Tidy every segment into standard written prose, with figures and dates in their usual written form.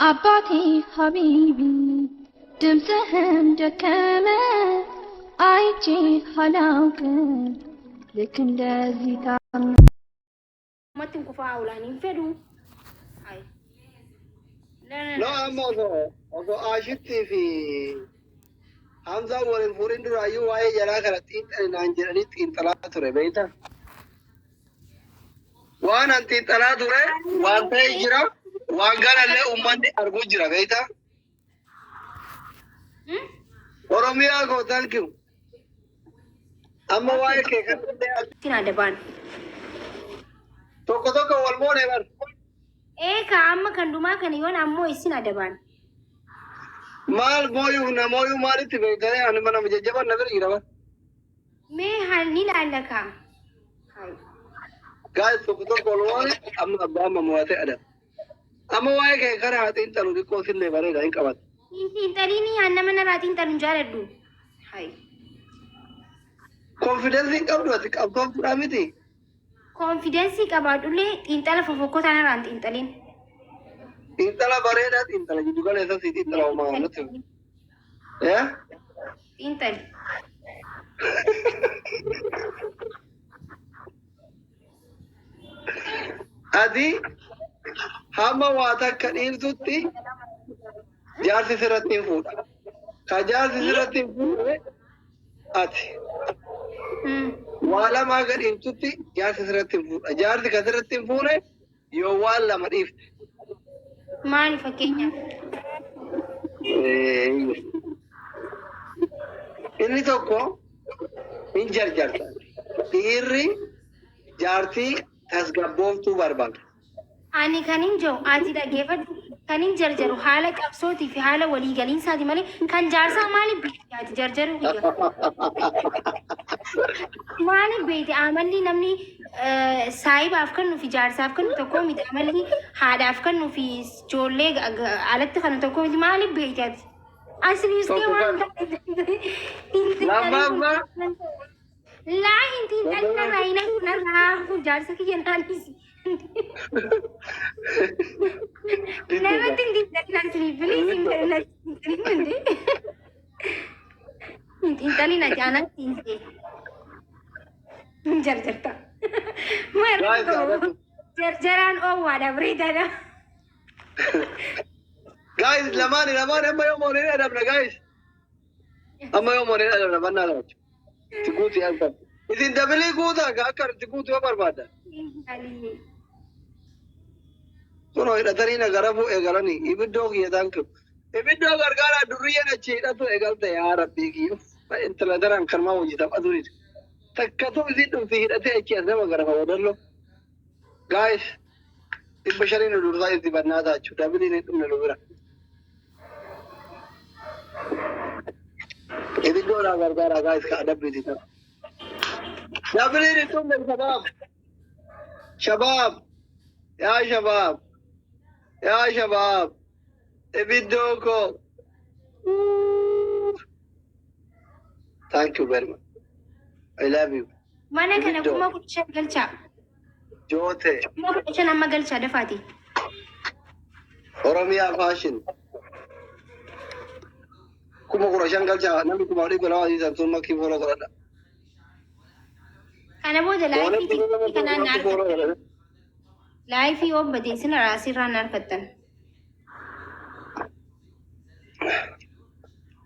አባቴ ሀቢቢ ድምፅህም ደከመ አይቼ አላውቅም ልክ እንደዚህ ታመ Ummatti hin kufaa oolaan hin fedhu. Hayi. No, amma osoo Aashittii fi Hamzaan waliin fuudhin duraayyuu waa'ee jaraa kana xiinxali naan jedhanii xiinxalaa ture beektaa? Waan an xiinxalaa ture waan ta'e jira, waan kanallee uummanni arguu jira beektaa? Oromiyaa koo, thank you. Amma waa'ee kee kanallee Ittiin adabaan. Tokko tokko wal moone bar. Ee ka amma kan dhumaa kana yoon ammoo isin adabaan. Maal mooyuuf na mooyuu maalitti beektanii? Ani mana jajjaban na bira jira bar. Mee haa ni laalla kaa. Hayi. Guys, tokko tokko wal moone, amma abbaa amma mo'atee adaba. Amma waa'ee kee kana haa xiinxalu, xiqqoo sillee bareeda hin qabatu. Hin xiinxaliini, haan nama narraa xiinxalu hin jaaladhu. Hayi. Confidence hin qabdu, ati qabsooftuudha miti. Confidence qabaadhullee xiinxala fofokkotaa narraa hin xiinxalin. Xiinxala bareedaa, xiinxala jiddu galeessa si xiinxala homaa nutti. Eh? Xiinxali. Ati hamma waa takka dhiiftutti jaarsi sirratti hin fuudha. Ka jaarsi sirratti hin fuudhe ati waa lama haga dhiiftutti jaarsi sirratti hin fuudha. Jaarsi ka sirratti hin fuune yoo waan lama dhiifte. Maali fakkeenyaaf? Inni tokko hin jarjarta. Dhiirri jaartii tasgabbooftuu barbaada. Ani kan hin jiru ati dhaggeeffadhu, kan hin jarjaru haala qabsootii fi haala waliigaliinsaati malee kan jaarsaa maaliif beekti ati jarjaruu kiyya? Maaliif beekti? Amalli namni saahibaaf kennu fi jaarsaaf kennu tokko miti, amalli haadhaaf kennu fi ijoollee alatti kennu tokko miti. Maaliif beekti ati? Asliistee Tokko waan kan. Lammaffaa. Laa, hin xiinxalin narraa, hin hafu, narraa hafu, jaarsa kiyya naanisi. Narratti hin xiinxalin asli, please, hin xiinxalin hindi. Hin xiinxalin ati, anatti hin ta'e. Hin jarjarta. Maal Guys, rakkoo? Jarjaraan oowwaadha, bareedaadha. Guys, lamaani lamaani, amma yoo moonee adabna guys. Amma yoo moonee adabna mannaa laatu. Itti guuti alkan. Isin dabilii guutaa gaa, akka itti guutu yoo barbaaddan. Kunoo hidhatanii na garafuu eegalanii ibiddoo kiyya, thank you. Ibiddoo gargaaraa, durriyyeen achi hidhatu eegalte, yaa rabbii kiyya. Intala daraan kanumaa hojii taphatu niti. Takkatu isin dhufti hidhatee achi as nama garafa wadallo. Guys, 500 nu dursaa itti bannaa taachuu dabiliin hin dhumne nu bira. Ibiddoodhaa gargaaraa guys, ka adabbiiti ta'a. Dabiliin hin dhumne, shabaab. Shabaab. Yaa shabaab. Yaa shabaab. Ibiddoo koo. Thank you very much. I love you. Mana kana Ibiddoo. 15,000 galchaa. Joote. 15,000 amma galchaa dafaati. Oromiyaa Fashion. 15,000 galchaa, namni 200,000 siisan sun makkii follow godhadha. Kana booda live TikTokii kanaan na argattan. Live yoo badee isin asirraa na argattan.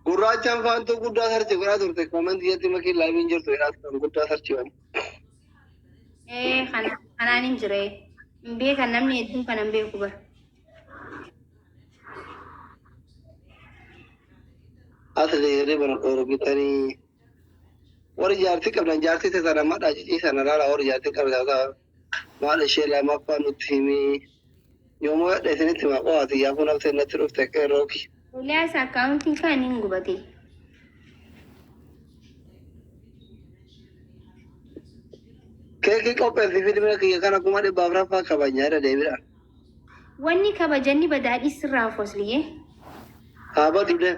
Gurraachaan faantuu guddaa search godhaa turte, comment jetti makiin liveiin jirtu jedhaa turan, guddaa search godhan. Ee, kana kanaan hin jire. Hin beekan, namni hedduun kana hin beeku bara. Asli hirriba nu dhorkitanii warri jaartii qabdan, jaartii teessan amma dhaaciciisan alaala, warri jaartii qabdan maal ishee lamaffaa nutti himii yoomuu yadha isinitti hima qo'aati yaafuu nafsee natti dhufte qeerrooki. Eliyaas akkaawuntiin kan hin gubate. Keekii qopheessi filmina kiyya kana 400,000 kabajnaa irra deebiidha. Wanni kabajanni badaadhii sirraa fosliyee. Haa badu deem.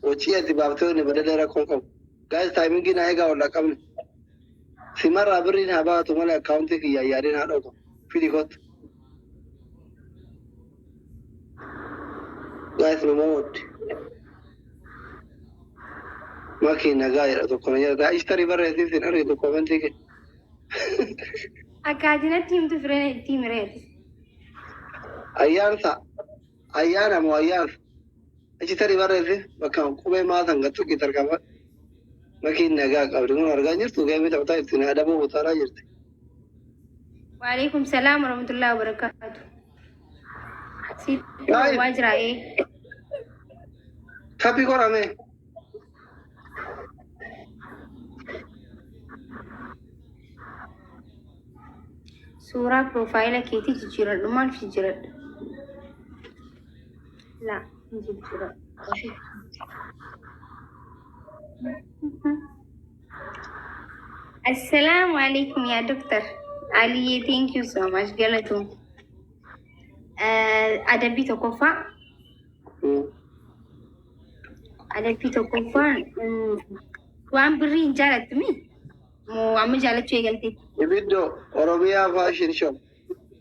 Wachii ati baaftee wanni badalee rakkoon qabu. Guys, timingii naa eegaa, wal qabne. Simarraa birriin haa baatu malee akkaawuntii kiyya yaadin haa dhootu. Fidi kottu. Guys, numa waddi. Makii nagaa jedha tokko na jedha. Ishtarii barreessiif sin argitu comment kee. Akka ati natti himtu fireen itti himireeti. Ayyaansa. Ayyaana moo ayyaansa? Achi tarii barreessiif bakka qubee maasan gattu tarkaanfa. Makiin nagaa qabdi kun argaa jirtu game taphataa jirti adaboo butaaraa jirti. Waalaikum salaam warahmatullahi wabarakatuh. Sitti Guys. waa jira ee. Tap godhame. Suuraa profile keetii jijjiiradhu. Maal jijjiiradhu? Laa, hin jijjiiradhu. Assalaamu alaikum yaa doctor. Aliyyee, thank you so much, galatoom. Adabbii tokkoffaa. Adabbii tokkoffaan waan birrii hin jaalattu mi? Moo amma jaalachuu eegalte? Ibiddoo Oromiyaa Fashion Show.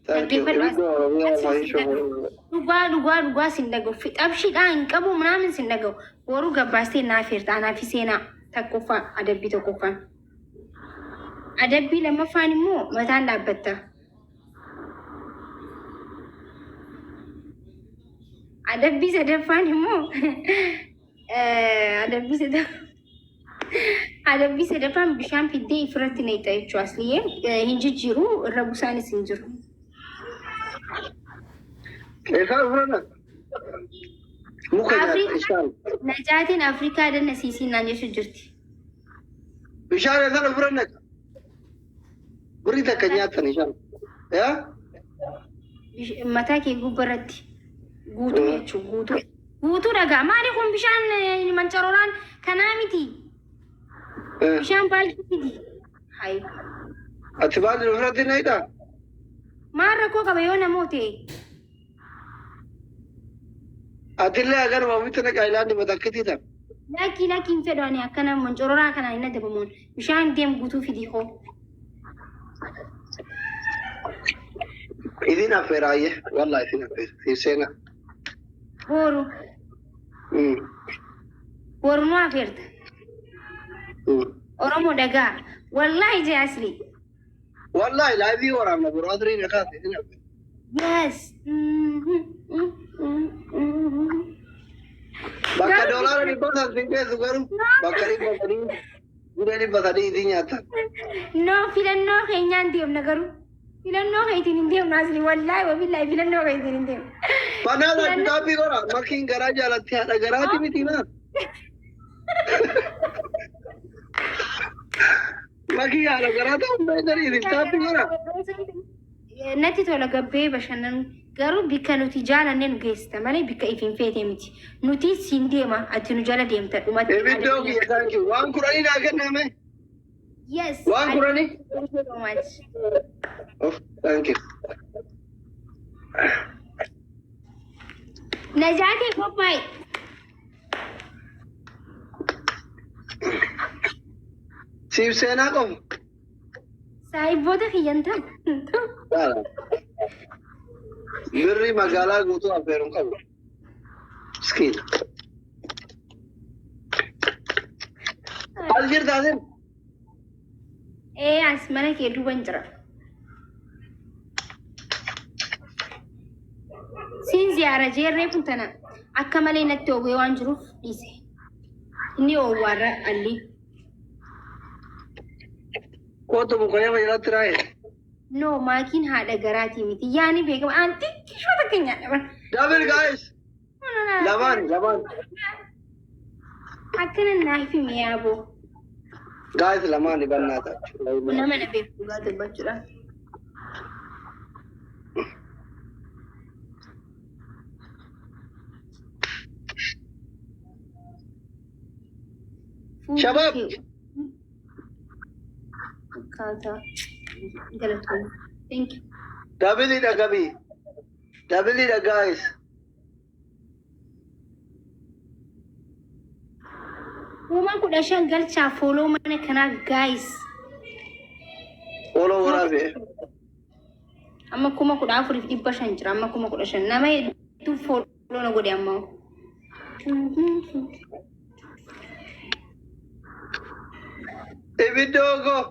Thank you. Ibiddoo Oromiyaa Fashion Show. Dhugaa, dhugaa, dhugaa sin dhaga'u. Fixabshiidhaa hin qabu ምናምን sin dhaga'u. Boruu gabbaastee naaf hirta, anaaf seenaa tokkoffaa, adabbii tokkoffaan. Adabbii lammaffaan immoo mataan dhaabbatta. Adabbii sadaffaan immoo adabbii sadaffaan bishaan fiddee ifirratti neexa jechuudha. Asliyyee hin jijjiiru, irra busaanis hin jiru. Eessaa dhufran? Muka nyaata isaan. Najaatiin Afrikaa danna siisiin naan jechuu jirti. Bishaan eessaa dhufran? Birrii takka nyaatan isaan. Yaa? Mataa kee gubbarratti guutuu jechuun guutuu. Guutuu dhagaa. Maali kun bishaan mancarooraan kanaa miti. Bishaan baay'ee miti. Hayi. Ati baali ofirratti nayidhaa? Maal rakkoo qaba yoo namoota? Atillee agaruma ofitti naqa ilaandi matakkitii ta'a. Lakkii, lakkii, hin fedhu ani akkana mancorooraa kanaan hin adabamuun. Bishaan deem guutuu fidi hoo. Isin affeeraayyee, wallaahi isin affeera siif seenaa. Boru. Boru nu affeerta. Oromoo dhagaa. Wallaahi jee asli. Wallaahi live waraabna boru asrii na kaase isin affeera. Yes. Bakka $100 sin geessu garuu bakka 300 gudee 300 isin nyaatan. No, filannoo keenyaan deemna garuu. Filannoo keetiin hin deemnu asli, wallaahi wabillaahi, filannoo keetiin hin deemnu. Banaana kitaabbii godha makiin garaa jaalatti haadha garaati miti maa. Makii haadha garaa ta'uu beekanii isin kitaabbii godha. Natti tola gabbee bashannanu, garuu bikka nuti jaalanne nu geessita malee bikka ifin feete miti. Nuti siin deema, ati nu jala deemta dhumatti. Ibiddoo kiyya, thank you. Waan 10 naa kenname. Yes. Waan 10. Thank you so much. Oh, thank you. Najaatee qophaa'e. Siif seenaa qofa. Saahiboota kiyyan ta'u. Birri magaalaa guutuu affeeruun qabu. Miskiina. As jirta asin? Ee, as mana kee duuban jira. Siin ziyaara jeerree kun tana akka malee natti oowwee waan jiruuf dhiise. Inni oowwaarra alli. Kootu muka jalatti raayee. No, maakiin haadha garaatii miti. Yaani beekama. Aan xiqqishoo takka nyaadha. Double, guys. Lamaan lamaan. Akkana naaf himi yaaboo. Guys, lamaan bannaa ta'a. Nama na beeku dhugaa dubbachuudha. Shabaab. Akkaataa galatoomuu. Thank you. Double dha gabii. Double dha, guys. 15,000 galchaa follow mana kanaa, guys. Follow waraabee. Amma 14,500 jira. Amma 15,000. Nama hedduu follow na godhe amma. Ibiddoo koo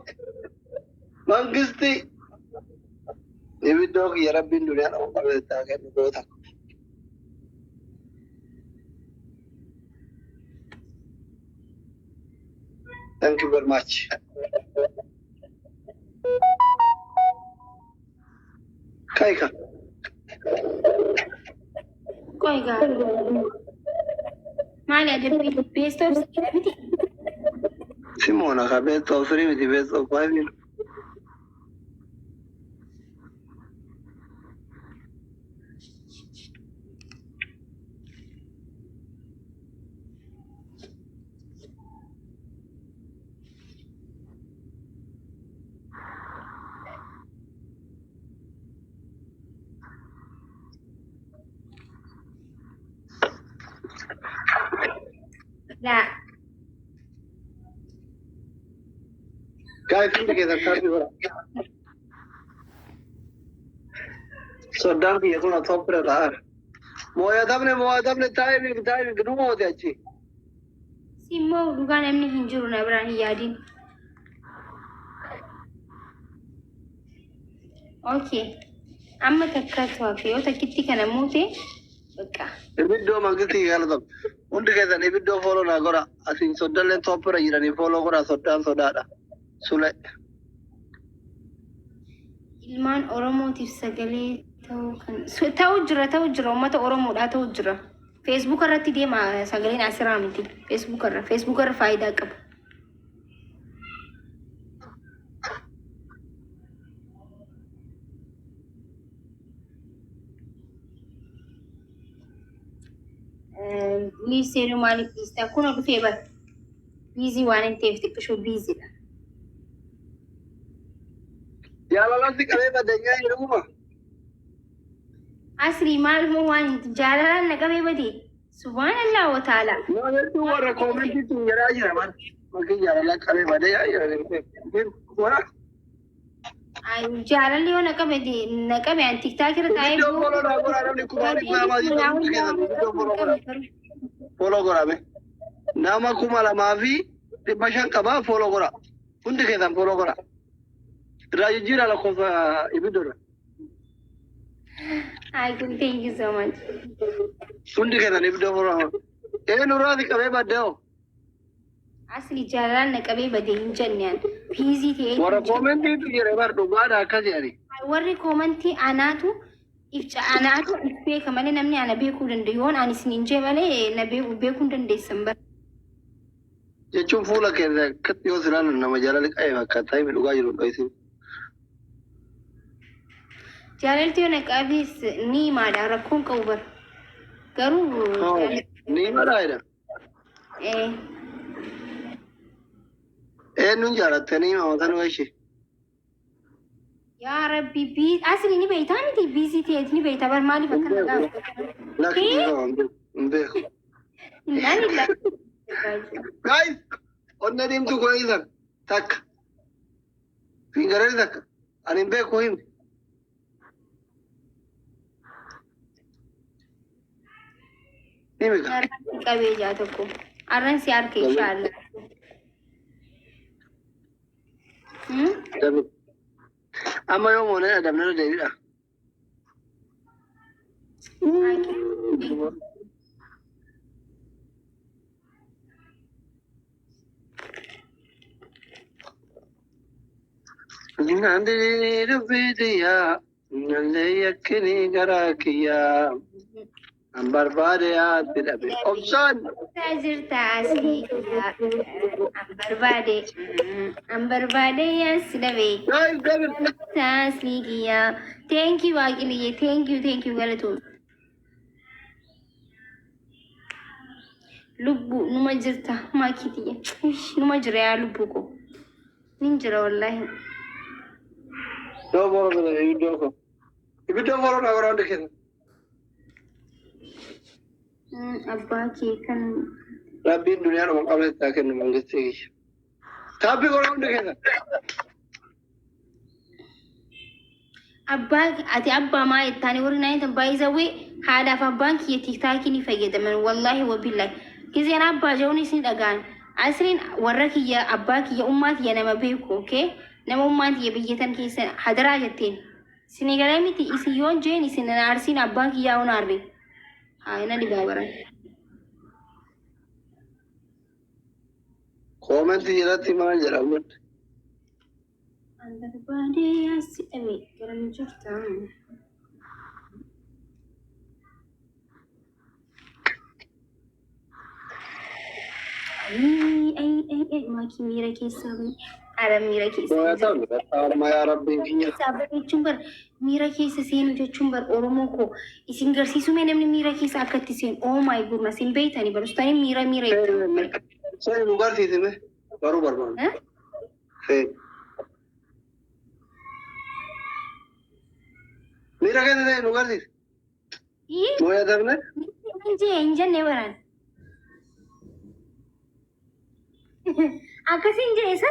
mangisti ibiddoo kiyya rabbiin duniyaa dhama qabeessaa kennu goota. Thank you very much. Kaika. Qoy gaa. Maali adabbii best of three miti? Simona ka best of three miti, best of five miti. Laa. Guys, hundi keessan kaartii godha. Soddaan kiyya kun top bira ta'an. Moo'atamne, moo'atamne, timing, timing nu moote achi. Simmoo dhugaa namni hin jiru na biraan hin yaadin. Okay. Amma takkatu hafe, yoo takkitti kana moote bakka. Ibiddoo mangistii galatan. Hundi keessan ibiddoo follow naa godha. Asiin soddalleen top bira jiranii follow godha, soddaan sodaadha. Sule. Ilmaan Oromootiif sagalee ta'uu kan ta'uu jira, ta'uu jira, uummata Oromoodhaa ta'uu jira. Facebook irratti deema, sagaleen asiraa miti. Facebook irra faayidaa qaba. Liif seenuu maaliif dhiista? Kun dhufee bara. Busy waan hin ta'eef xiqqishuu busydha. Jaalalatti qabee badeenyaa jedhuma. Asrii maal moo waan jaalalaan na qabee badee? Subhaanallah wa ta'ala. Nama hedduu warra commentiitti jedhaa jira bara. Makii jaalala qabee badee yaa jira. Wara. Jaalalli yoo na qabe na qabe, an TikTok irra taa'ee Ibiddoo follow naa godhaa, namni 2,200 jirtan hundi keessan ibiddoo follow godhaa. Follow godhame. Nama 2,500 qabaa, follow godhaa. Hundi keessan follow godhaa. Irraa jijjiiraa lakkoofsa ibiddoodha. Ay, kun thank you so much. Hundi keessan ibiddoo follow godhaa. Eenyurraati qabee baddee hoo? Asli jaalalaan na qabee badee hin jenne, an busy ta'ee. Warra commentiitu jira bar, dhugaadha akkas jedhani. Warri commentii anaatu ifca, anaatu if beeka malee namni ana beekuu danda'u yoon ani isin hin jee malee na beekuu beekuu hin dandeessan bara. Jechuun fuula keessa akkatti yoo silaalan nama jaalala qabee fakkaata, himi dhugaa jiru dho'isin. Jaalalti yoo na qabees ni himaadha, rakkoon qabu bara. Garuu Ni himadhaa jedha. Eh. Eenyuun jaalattanii mamatan ishee? Yaa Rabbi, asli ni beektaa miti, busy ta'eet ni beektaa bar, maaliif akkana gaafata? Lakki, hin beeku. Nani la. Guys, onnee diimtuu godhaniisan takka. Fingaranii takka. Ani hin beeku, himi. Himi ka. Qabee jaa tokko. Arran si harka inshaallah. Hmm? Dabi. Amma yoo moonee adamne irra deebiidha. Nandini dubbiitiyaa, nallee yakkini garaa kiyyaa. An barbaade yaatti dhabe. Obsaan. Jirta asii an barbaade, an barbaade yaas dhabe. Guys, David. Asli kiyya. Thank you Waaqiliyye, thank you, thank you, galatoom. Lubbu numa jirta maakitiyya. Numa jira yaa lubbu ko. Nin jira wallaahi. Doo boro boro ibiddoo ko. Ibiddoo boro na godhaa keessa. Abbaa kee kan Rabbiin duniyaa dhuma qabne itti kennu mangistii kiyya. Taappii godhaa hundi keessa. Abbaa ati abbaa maa jettaani warri naan tan baay'isawwee Haadhaaf abbaan kiyya TikTokii ni fayyadaman, wallaahi wabillahi. Gizeen abbaa jehuunis ni dhagaan. Asliin warra kiyya, abbaa kiyya, ummaa kiyya nama beeku, okay? Nama ummaan kiyya biyyatan keessa hadaraa jetteen. Isinii galee miti, isin yoon jeen isin na arsiin, abbaan kiyyaa hun arre. Haa ina dhibaa baran. Commentii jalatti maal jedhamu? An barbaadee yaasi dhabe, garam jirta? Ayii ayii ayii ayii, maakii miira keessaa bane. Ara miira keessa. Mooyatan amma, yaa rabbii kiyya. Keessaa bane jechuun bar miira keessa seenu jechuun bar. Oromoo koo, isin garsiisuu mee namni miira keessa akka itti seenu? Oh my goodness, hin beeytani barustanii miira miira itti. Seeni nu garsiisime, baruu barbaanna. Eh? Seeni. Miira keessa seeni nu garsiisi. Ii, Mooyatamne. Hin jee hin jenne baran. Akkasiin jee isa.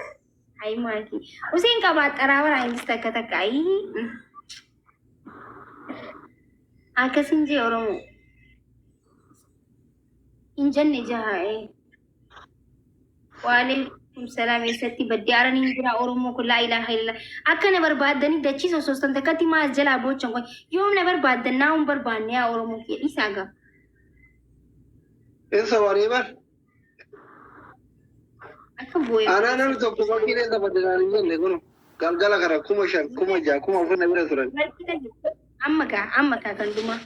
Ayi maakii. Useen qabaa xaraa baraa innis takka takka ayii. Akkasiin jee Oromoo. Hin jenne jaha. Waalaikum salaam, eessatti baddee araniin jira Oromoo kun? Laa ilaaha illallah. Akka na barbaaddanii dachii sosoostan takkatti maal jalaa boochan kun, yoom na barbaaddan? Naa hin barbaanne yaa Oromoo kiyya, dhiisaa gaa. Insa warii bar. Akka boo'ee. Anaa namni tokko fakkiilee taphatinaan hin jenne kun galgala kana 5,000, 6,000, 4,000 na bira turan. Amma kaa, amma kaa kan dhumaa.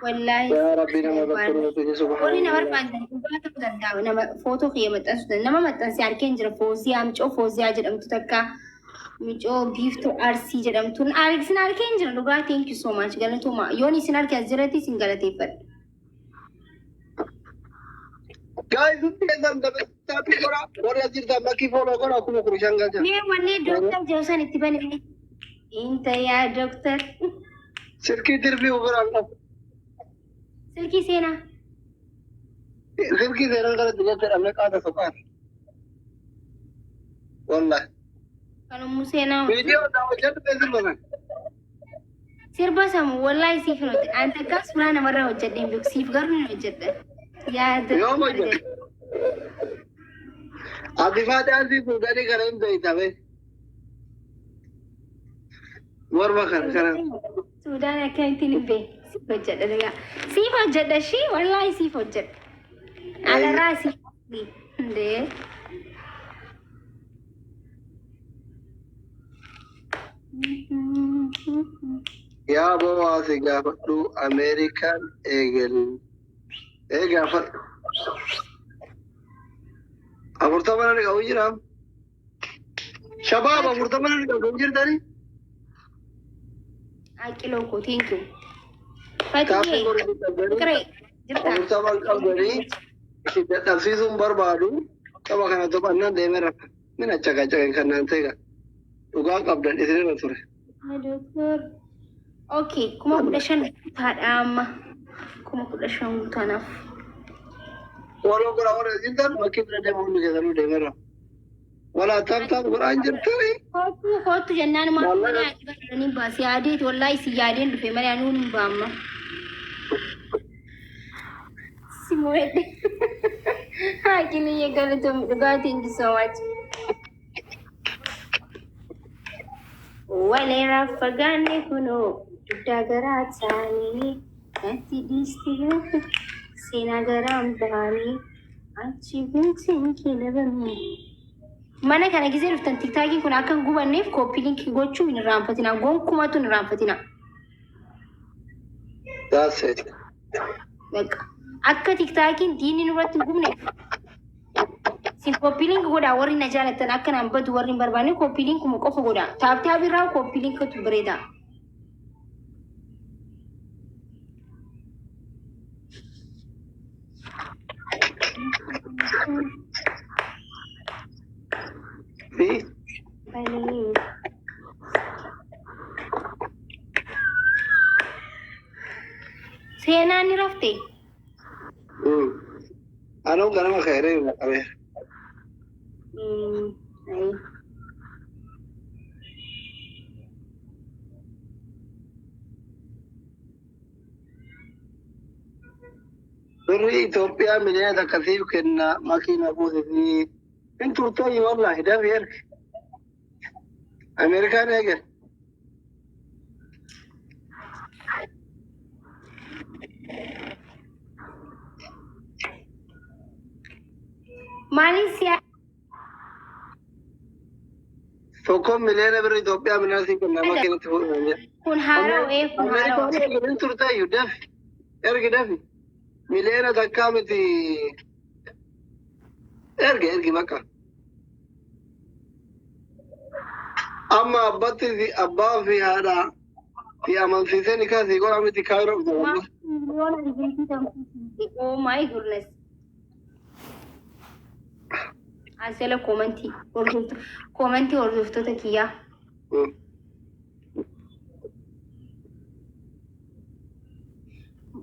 Wallaahi. Yaa Rabbi, nama bakka nuti. Warri na barbaadan dhugaa ta'uu danda'a. Nama footoo kiyya maxxansuu danda'a. Nama maxxansee harkeen jira. Fooziyaa, micoo Fooziyaa jedhamtu takka. Micoo Biiftuu Arsii jedhamtu. Isin harkeen jira dhugaa. Thank you so much. Galatooma. Yoon isin harke as jiratti isin galateeffadha. Guys, hundi keessan tapii godhaa. Warri as jirtan bakkii follow godhaa, 15,000 galcha. Mee wanni dooktar Jawsan itti bane. Inta yaa dooktar. Silkii tirfii ofirraan qabu. Silkii seenaa. Silkii seenaan kanatti jecha dhabne qaata soqaan. Wallahi. Kan ummuu seenaa. Viidiyoo irraa hojjedhu mee sirba sana. Sirba samu wallaahi siif hin hojjedha. An takka suuraa namarraa hojjedhee hin beeku. Siif garuu hin hojjedha. Yaa Yoom hojjette? Ati faadhaan fuudhanii kana hin beeytame. Morma kana kana. Suudaan akkamittiin hin beeku. Siif hojjedha dhugaa. Siif hojjedha ishii, wallaahi siif hojjedha. Alarraa siif hundee. Yaa bowaa si gaafadhu, Ameerikaan eegal. Ee, gaafadhu. 40 namni qabu jira. Shabaab, 40 namni qabu jirtani. Aqiloo koo, thank you. Taappii Fatiyee. godhu qabdanii. Fiqiree jirta. 40 qabdanii isin dadhabsiisuun barbaadu. Tapha kana taphannaan deemee rafa. Mina caqacaqe kan naan ta'e dhugaa qabdan isinirra ture. Doktor. Okay, 15,000 guutaadha amma. 15,000 guutaanaaf. Waloo godha, warra jirtan bakkee bira deemu hundi keessanuu deemee rafa. Walaa tap tap godhaan jirtani. Kootu kootu jennaan maal mana yaadanii baasee yaadeeti, wallaahi si yaadeen dhufe malee anuun hin baamma. Si mo'edhe. Haakini galatoom dhugaa, thank you so much. Waleera fagaanne kunoo dugdaa garaa taanii natti dhiistee seenaa garaan baanii achi bintiin kilabame. Mana kana gisee dhuftan TikTokiin kun akka hin gubanneef copy linkii gochuu hin irraanfatina. Gonkumatu hin irraanfatina. That's it. Bakka akka TikTokiin diinni nurratti hin gubneef isin copy link godhaa. Warri na jaalattan, akka naan badu warri hin barbaanne, copy linkuma qofa godhaa. Tap tap irraa copy linkatu bareeda. Fi Balee. Seenaan ni rafte. Anuu ganama ka'ee qabee. Ayi. Birrii Itoophiyaa 1 miliyoona siif kenna makiina buusisi. Hin turtee wallahi, dafi ergi. Ameerikaan eegal. Maaliin siyaa? Tokko miliyoona birrii Itoophiyaa 1 miliyoona siif kenna makiinatti fuudhanii. Kun haarawa ee, kun haarawa. Ameerikaan eegal, hin turteeyyu, dafi. Ergi, dafi. 1 miliyoona miti. Ergi, ergi bakka. Amma abbatti fi abbaa fi haadha fi amansiisee ni kaasii godha miti, kaayiroo dhufte wallah. Miliyoona rifeensi kan. Oh my goodness. Asela koomantii hordoftoota kiyyaa.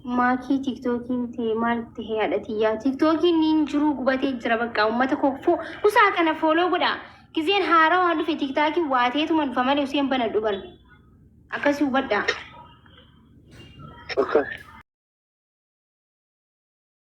Maakii, tiktookiin ta'e maal ta'e haadha tiyyaa? Tiktookiin niin jiruu, gubatee jira bakka. Uummata koo usaa kana follow godha. Gizeen haaraa waan dhufe tiktaakiin waateetuma dhufa malee useen bana dhuban. Akkasii hubadhaa. Okay.